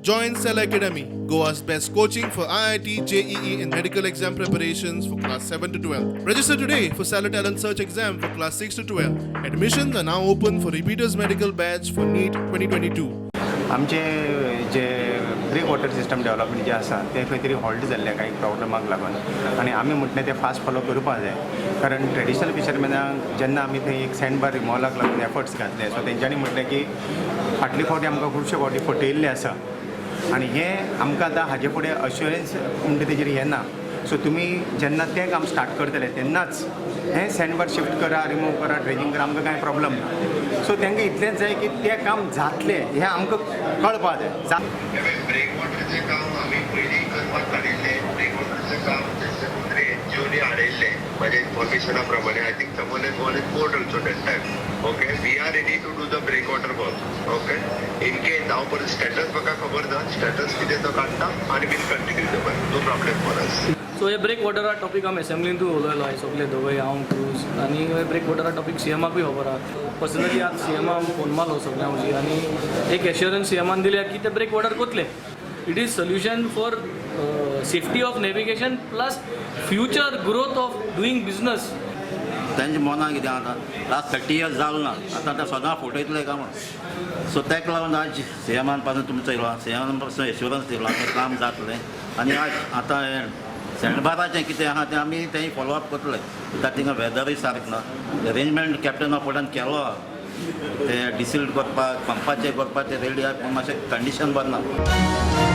Join Cell Academy, Goa's best coaching for IIT, JEE, and medical exam preparations for class 7 to 12. Register today for Stellar Talent Search exam for class 6 to 12. Admissions are now open for repeaters medical batch for NEET 2022. आमचे जे break water system development जे आसा तें खंय तरी halt जाल्लें कांय प्रॉब्लमाक लागून आनी आमी म्हटलें तें फास्ट फॉलो करपाक जाय, कारण ट्रेडिशनल फिशरमॅनाक जेन्ना आमी थंय एक सँड बार रिमोवलाक लागून एफर्ट्स घातले, सो तेंच्यांनी म्हटलें की फाटले फावटी आमकां खुबशे फावटी फटयल्ले आसा आनी हें आमकां आतां हाजे फुडें अश्युरन्स म्हणटा तेजेर येना. सो तुमी जेन्ना तें काम स्टार्ट करतले तेन्नाच हें सँड बार शिफ्ट करा, रिमूव करा, ड्रेजींग करा, आमकां कांय प्रॉब्लम ना. सो तांकां इतलेंच जाय की तें काम जातलें हें आमकां कळपा जाय जा. ब्रेक वॉटरचें काम आमी पयलीं करपाक काडिल्लें. ब्रेक वॉटरचें काम दुसरे एनजीओनी हाडयल्लें. म्हाज्या इन्फॉर्मेशना प्रमाणे, I think someone has gone in court also that time. Okay, we are ready to do the break water work. Okay, in case हांव परत स्टेटस म्हाका खबर ना, स्टेटस कितें तो काडटा आनी we'll continue the work. No problem for us. So hey break वॉटरा टॉपीक आमी एसेंब्लींतूय उलयलो आयज सगळे दोगूय, हांव, क्रूज. आनी हे ब्रेक वॉटरा टॉपीक सीएमाकूय खबर आहा. पर्सनली आज सीएमा फोन मारलो सगळ्यां हुजीर आनी एक एश्योरन्स सीएमान दिल्या की ते ब्रेक वॉटर कोतले. It is solution for safety of navigation plus future growth of doing business. तेंच्या मनाक कितें, आतां लास्ट 30 इयर्स जालो ना, आतां ते सदां फटयतले काय म्हणून. सो ताका लागून आज सीएमान पासून तुमचो येयलो, सीएमान पासून एश्युरन्स दिलो तें काम जातलें. आनी आज आतां हें सँडबाराचें कितें आहा तें आमी तें फॉलो अप करतले, कित्याक थिंगा वेदरूय सारकें ना. अरेंजमेंट कॅप्टन ऑफ पोर्टान केलो आहा, ते डिसिल्ट करपाक, पंपाचें करपाक ते रेडी आहा, पूण मातशें कंडिशन बरें ना.